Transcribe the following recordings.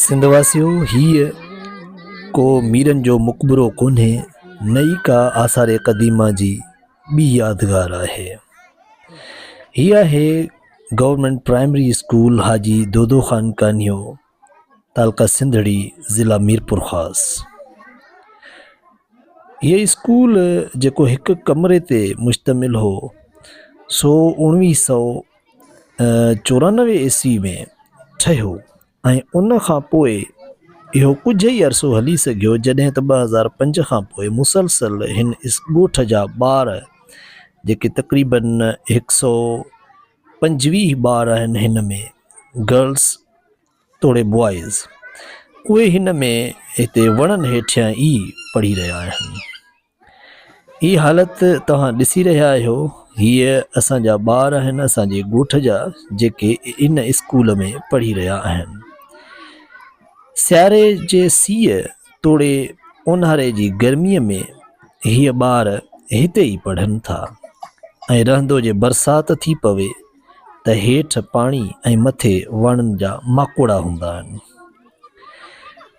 سنڌ واسيو هيء ڪو ميرن جو مقبرو ڪونهي نه ئي ڪا آثار قديمه جي ٻي يادگار آهي. هي آهي government primary school Haji Dodo Khan Kanhio تعلقه سنڌڙي ضلع ميرپورخاص. هيء اسڪول جيڪو هڪ ڪمري تي مشتمل هو سو اوڻويهه سئو 94 عيسوي ۾ ٺهيو ۽ ان کان پوء اهو ڪجهه ئي عرصو هلي سگهيو جڏهن ته 2005 کان پوء مسلسل هن ڳوٺ جا ٻار جيڪي تقريبن 125 ٻار آهن هن ۾ گرلس توڙي بوائز اهي هن ۾ هتي وڻن هيٺيان ئي پڙهي رهيا آهن. هي حالت توهان ڏسي رهيا آهيو هيء اسان جا ٻار آهن اسان جي ڳوٺ جا جيڪي ان اسڪول ۾ پڙهي رهيا آهن سياري جي سيء توڙي اونهاري جي گرميء ۾ هيء ٻار هتي ئي پڙهن ٿا ۽ رهندو جي برسات ٿي پوي ته هيٺ پاڻي ۽ مٿي وڻن جا ماڪوڙا هوندا آهن.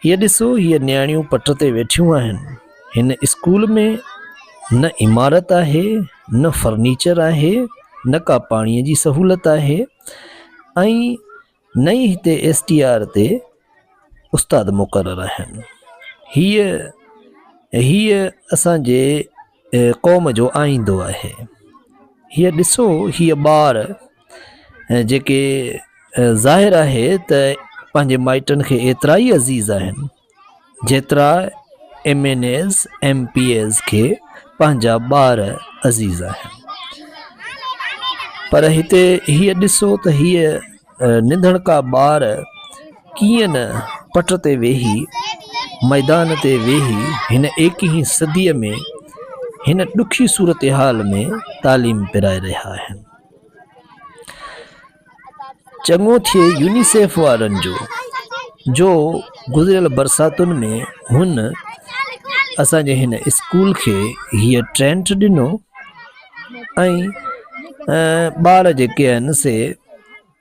هيء ڏسو هيء نياڻيون پٽ تي ويٺيون آهن. هن اسڪول ۾ نه عمارت آهي، نه فرنيچر آهي، نه ڪا پاڻيء جي سهولت آهي ۽ نه ئي هتي ايس ٽي آر تي استاد مقرر آهن. هيء هيء اسان جي قوم جو آئيندو آهي. هيء ڏسو هيء ٻار جيڪي ظاهر آهي ته پنهنجي مائٽن کي ايترا ئي عزيز آهن جيترا M N As M P As کي پنهنجا ٻار عزيز آهن. پر هتي هيء ڏسو ته هيء نڌڻڪا ٻار ڪيئن نه پٽ تي ويهي، ميدان تي ويهي هن ايڪيهين صديء ۾ هن ڏکي صورتحال ۾ تعليم پرائي رهيا آهن. چڱو ٿئي يونيسيف وارن جو، جو گذريل برساتن ۾ هن اسان جي هن اسڪول کي هيء ٽينٽ ڏنو ۽ ٻار جيڪي آهن سي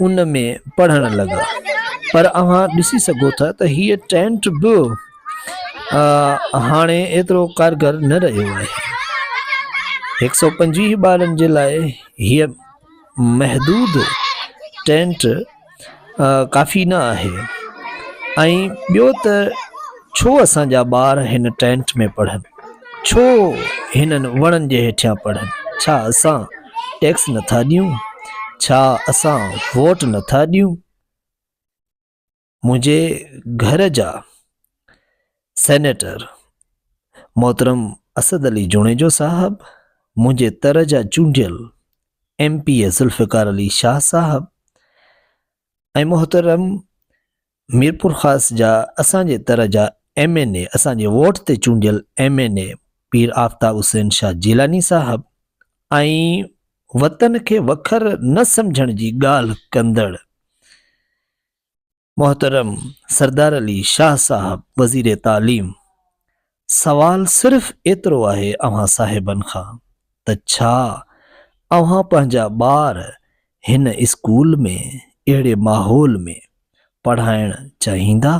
ان ۾ پڙهڻ لڳا پر اوهان ڏسي سگهو ٿا ته هيء ٽينٽ به هاڻي ايترو ڪارگر نه رهيو آهي. 125 ٻارن جي لاء هيء محدود ٽينٽ ڪافي نه آهي ۽ ٻيو ته ڇو اسان جا ٻار هن ٽينٽ ۾ پڙهن ڇو هنن وڻن جي هيٺيان پڙهن ڇا اسان ٽيڪس نٿا ڏيون ڇا اسان ووٽ نٿا ڏيون منهنجي گهر جا سينيٽر محترم اسد علي جوڻيجو صاحب، منهنجي تر جا چونڊيل M P A Zulfiqar Ali Shah صاحب ۽ محترم ميرپورخاص جا اسان جي تر جا ايم اين اي اسان جي ووٽ تي چونڊيل M N A Pir Aftab Hussain Shah Jilani صاحب ۽ وطن کي وکر نه سمجهڻ جي ڳالهه ڪندڙ محترم سردار علي شاهه صاحب وزير تعليم سوال صرف ايترو آهي اوهان صاحبن کان ته ڇا اوهان پنهنجا ٻار هن اسڪول ۾ اهڙي ماحول ۾ پڙهائڻ چاهيندا؟